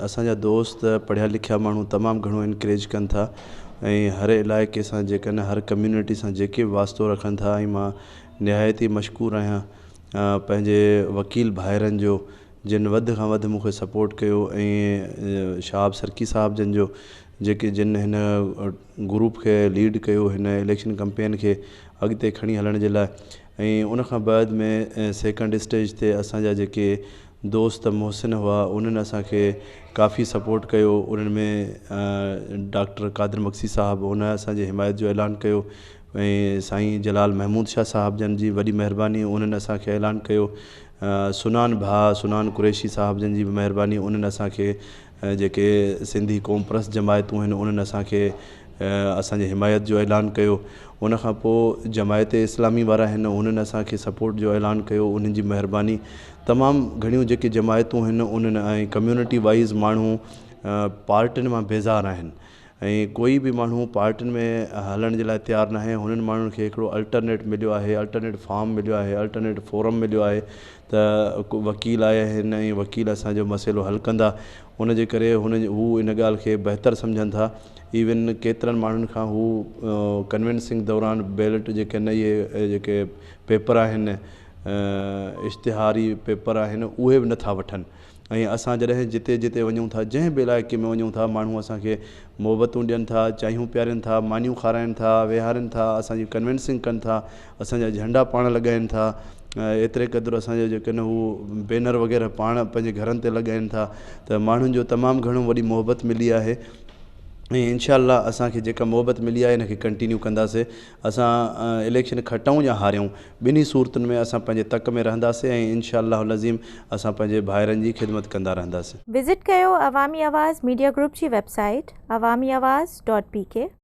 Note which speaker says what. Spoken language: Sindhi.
Speaker 1: اسان جا دوست پڙهيا لکيا ماڻهو تمام گهڻو انڪريج ڪن ٿا ۽ هر علائقي سان جيڪڏهن هر ڪميونٽي سان جيڪي به واسطو رکن ٿا ۽ مان نهايت ئي مشڪور آهيان پنهنجي وڪيل ڀائرن جو جن وڌ کان وڌ مون کي سپورٽ ڪيو ۽ شهاب سرڪي صاحب جن جو جيڪي جن هن گروپ کي ليڊ ڪيو هن اليڪشن ڪمپين کي اڳتي کڻي هلڻ جي لاء ۽ ان کان بعد ۾ سيڪنڊ اسٽيج تي اسان جا جيڪي دوست محسن هئا انهن اسان کي ڪافي سپورٽ ڪيو انهن ۾ ڊاڪٽر قادر مگسي صاحب ان اسان جي حمايت جو اعلان ڪيو ۽ سائين جلال محمود شاهه صاحب جن جي وڏي مهرباني انهن اسان کي اعلان ڪيو سنان ڀاء سنان قريشي صاحب جن جي به مهرباني انهن اسان کي جيڪي سنڌي قوم پرست جماعتون آهن انهن اسان کي اسان جي حمايت جو اعلان ڪيو ان کان پوء جماعت اسلامي وارا آهن انهن اسان کي سپورٽ جو اعلان ڪيو انهن جي مهرباني تمام گهڻيون جيڪي جماعتون آهن انهن ۽ ڪميونٽي وائيز ماڻهو پارٽين مان بيزار آهن ۽ ڪوئي به ماڻهو پارٽين ۾ هلڻ جي لاء تيار ناهي هنن ماڻهن کي هڪڙو الٽرنيٽ مليو آهي الٽرنيٽ فارم مليو آهي الٽرنيٽ فورم مليو آهي ته وڪيل آيا آهن ۽ وڪيل اسان جو مسئلو حل ڪندا ان جي ڪري هن هو ان ڳالهه کي بهتر سمجهن ٿا ايون ڪيترن ماڻهن کان هو ڪنوينسنگ دوران بيلٽ جيڪي آهن اهي جيڪي پيپر آهن اشتهاري پيپر آهن اهي به نٿا وٺن ۽ اسان جڏهن جتي جتي وڃون ٿا جنهن به علائقي ۾ وڃون ٿا ماڻهو اسان کي محبتون ڏين ٿا چانهيون پيارين ٿا مانيون کارائين ٿا ويهارين ٿا اسان جي ڪنوينسنگ ڪن ٿا اسان جا جهنڊا پاڻ لڳائين ٿا ايتري قدر اسان جا جيڪي آهن هو بينر وغيره پاڻ پنهنجي گهرن تي لڳائين ٿا ته ماڻهن جو تمام گهڻو وڏي محبت ملي آهي ۽ انشاء الله اسان کي جيڪا محبت ملي آهي ان کي ڪنٽينيو ڪنداسي اسان اليڪشن کٽون يا هاريون ٻنهي صورتن ۾ اسان پنهنجي تڪ ۾ رهنداسين ۽ انشاء الله العظيم اسان پنهنجي ڀائرن جي خدمت ڪندا رهنداسين.
Speaker 2: وزٽ ڪيو عوامي آواز ميڊيا گروپ جي website Awami Awaz dot P K.